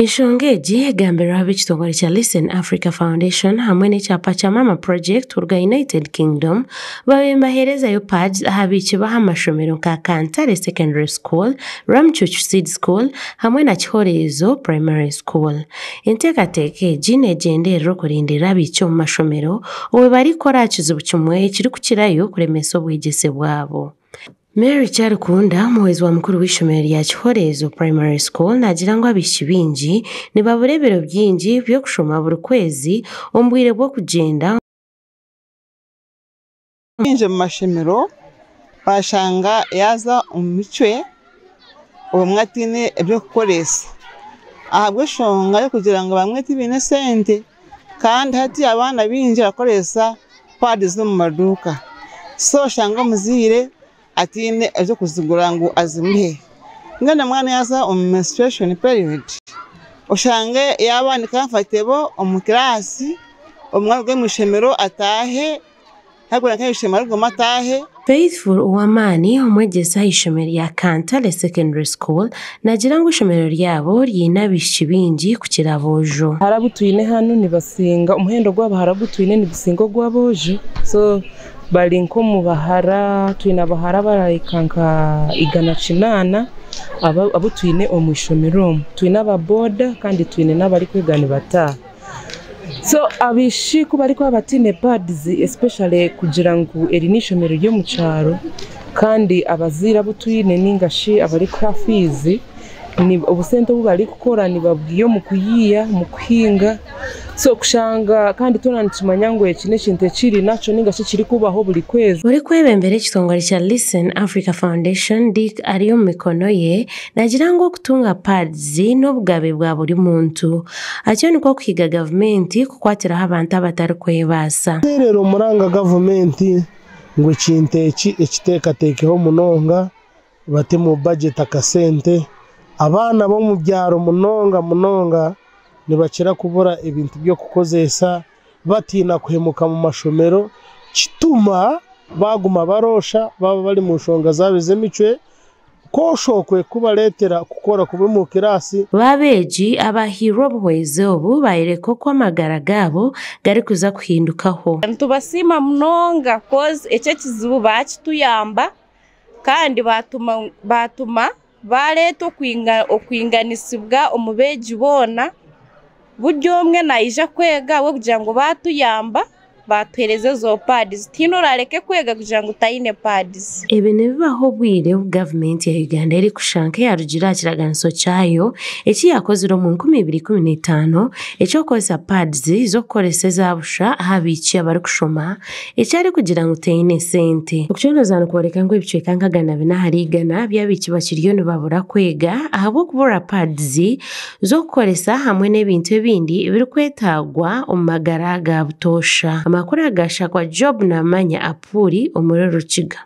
Enshonga egi egambirweho ab'ekitongore kya Listen Africa Foundation hamwe n'ekya Pachamama Project kuruga United Kingdom babaire nibaheerezayo pads aha baishiki b'aha mashomero nka Kantare Secondary School, Ramchuchu Seed School hamwe na Kihoreezo Primary School. Enteekateeka egi neegyenderera okurindirira abaishiki omu mashomero obwo barikukora aha kizibu kimwe ekirikukirayo kuremesa obwegyese bwabo. Mary Kyarikunda, omuhwezi wa mukuru w'eishomero rya Kihoreezo Primary School naagira ngu abaishiki baingi nibabura ebiro bingi by'okushoma buri kwezi omu bwire bw'okugyenda. Baingi omu mashomero bashanga yaaza omu micwe obumwe ataine eby'okukoresa ahabw'enshonga y'okugira ngu bamwe tibaine sente kandi hati abaana baingi nibakoresa paadi z'omu maduuka so oshanga omuzaire ataine eby'okuzigura ngu azimuhe. Mbwenu omwana yaaza omu menstruation period oshange yaaba ni comfortable omu kiraasi obumwe aruge omu ishomero ataahe yaaruga omu ishomero arugemu ataahe. Faithful Owamaani, omwegyesa aha ishomero rya Kantare Secondary School naagira ngu eishomero ryabo riine abaishiki baingi kukira aboojo. Abahara abu twine hanu nibasinga, omuhendo gw'abahara ogu twine nigusinga ogw'aboojo so bari nk'omu bahara, twine abahara abarahika nka 180 abu twine omu ishomero omu. Twine aba boda kandi twine n'abarikwega nibataaha. So abaishiki ku barikuba bataine pads especially kugira ngu eri n'eishomero ry'omu kyaro kandi abazaire abu twine ninga shi abarikuha fiizi obusente obu barikukora nibabwiha omu kuyiiya, omu kuhinga so kushanga kandi twena nitumanya ngu eki n'ekintu ekiri nakyo ninga shi ekirikubaho buri kwezi. Orikwebembera ekitongore kya Listen Africa Foundation, Dick ari omu mikono ye, naagira ngu okutunga pads n'obugabe bwa buri muntu. Atyo nikwo kuhiga gavumenti kukwatiraho abantu abatarikwebaasa. Nteerera omuranga gavumenti ngu ekintu eki ekiteekateekeho munonga batemu bajeti akasente. Abaana b'omu byaro munonga munonga nibakira kubura ebintu by'okukozesa batiina kuhemuka mu mashomero kituma baguma baroosha baba bari mu nshonga zaabo ez'emicwe kwoshokwe kubareetera kukora kubi omu kiraasi. Baabeegi abahairwe obuhwezi obu bayoreka oku amagara gaabo garikuza kuhindukaho. Nitubasiima munonga kozi eki ekizibu bakituyamba kandi batuma bareeta okwinganisibwa omu beegi boona. Buri omwe naija kwega ahabw'okugira ngu batuyamba batuheereza ezo pads. Tihaine orareke kwega kugira ngu taine pads. Ebi nibibaho obwire obu gavumenti ya Uganda erikushusha nk'eyarugire aha kiraganiso kyayo eki yaakozire omu 2015 eky'okukozesa pads z'okukoresa eza busha aha baishiki abarikushoma eki arikugira ngu teine sente. Okucondooza nikworeka ngu ebicweka nka 400 by'abaishiki bakiriyo nibabura kwega ahabw'okubura pads z'okukoresa hamwe n'ebintu ebindi ebirikwetaagwa omu magara ga butoosha. Amakuru aga gashakwa Job Namanya Apuuri omuri Rukiga.